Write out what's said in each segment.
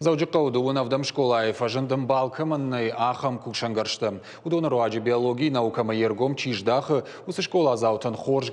Дзӕуджыхъӕуы дыууын ӕвдӕм скъолайы фӕзынд ӕмбал кӕмӕн нӕй, ахӕм кусӕнгӕрзтӕ. Уыдоны руаджы биологийы наукӕмӕ йе ргом чи здахы, уыцы скъоладзаутӕн хорз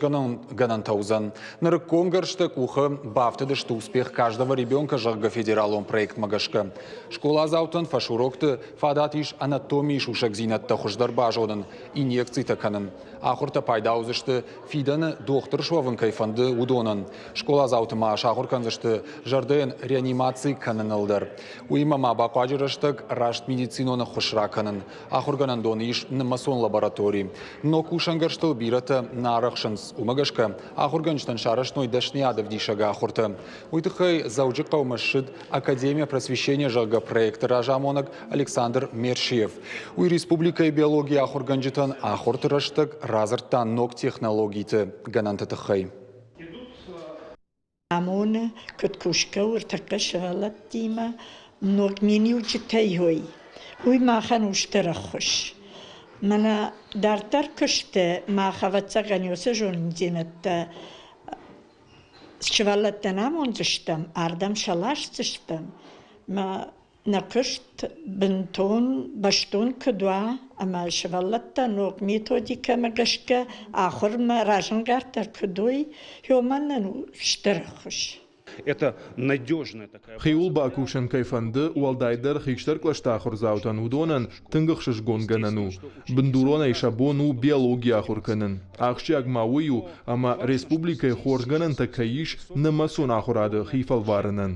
гӕнӕнтӕ уыдзӕн. Нырыккон гӕрзтӕ къухы бафтыдысты «Успех каждого ребенка», зӕгъгӕ, федералон проектмӕ гӕсгӕ. Скъоладзаутӕн фӕсурокты фадат ис анатомийы сусӕгдзинӕдтӕ хуыздӕр базонын, инъекцитӕ кӕнын. Ахуыртӕ пайда уыдзысты, фидӕны дохтыр суӕвын кӕй фӕнды, уыдонӕн. Скъоладзауты ма сахуыр кӕндзысты зӕрдӕйӕн реанимаци кӕныныл дӕр. Уыимӕ ма бахъуаджы рӕстӕг раст медицинон ӕххуыс ракӕнын. Ахуыргӕнӕндоны ис нымӕцон лаборатори. Ног кусӕнгӕрзтыл бирӕтӕ нӕ арӕхсынц. Уымӕ гӕсгӕ ахуыргӕнджытӕн сарӕзтой дӕсныйад ӕвдисӕг ахуыртӕ. Уый тыххӕй Дзӕуджыхъӕумӕ ссыд Академия просвещения, зӕгъгӕ, проекты разамонӕг Александр Мершиев. Уый республикӕйы биологийы ахуыргӕнджытӕн ахуырты рӕстӕг радзырдта ног технологиты гӕнӕнты тыххӕй. Амоны, куыд кусгӕ у ӕртӕккӕ сывӕллӕттимӕ ног миниуджытӕй уый. Уый махӕн у стыр ӕххуыс. Мӕнӕ дарддӕр куысты мах, ӕвӕццӕгӕн, уыцы зонындзинӕдтӕ сывӕллӕттӕн амондзыстӕм, ардӕм сӕ ласдзыстӕм. Мӕ нӕ куыст бынтон бӕстон куыд уа ӕмӕ сывӕллӕттӕ ног методикӕмӕ гӕсгӕ ахуырмӕ разӕнгарддӕр куыд уой, уымӕн нын у стыр ӕххуыс. Это надежная такая. Хиуыл бакусын кӕй фӕнды, уӕлдайдӕр хистӕр кълӕсты ахуырдзаутӕн, уыдонӕн тынг ӕхсызгон гӕнӕн у. Бындуронӕй сӕ бон у биологи ахуыр кӕнын. Ахсджиаг ма уый у, ӕмӕ республикӕйы хорз гӕнӕнтӕ кӕй ис нымӕцон ахуырады хи фӕлварынӕн.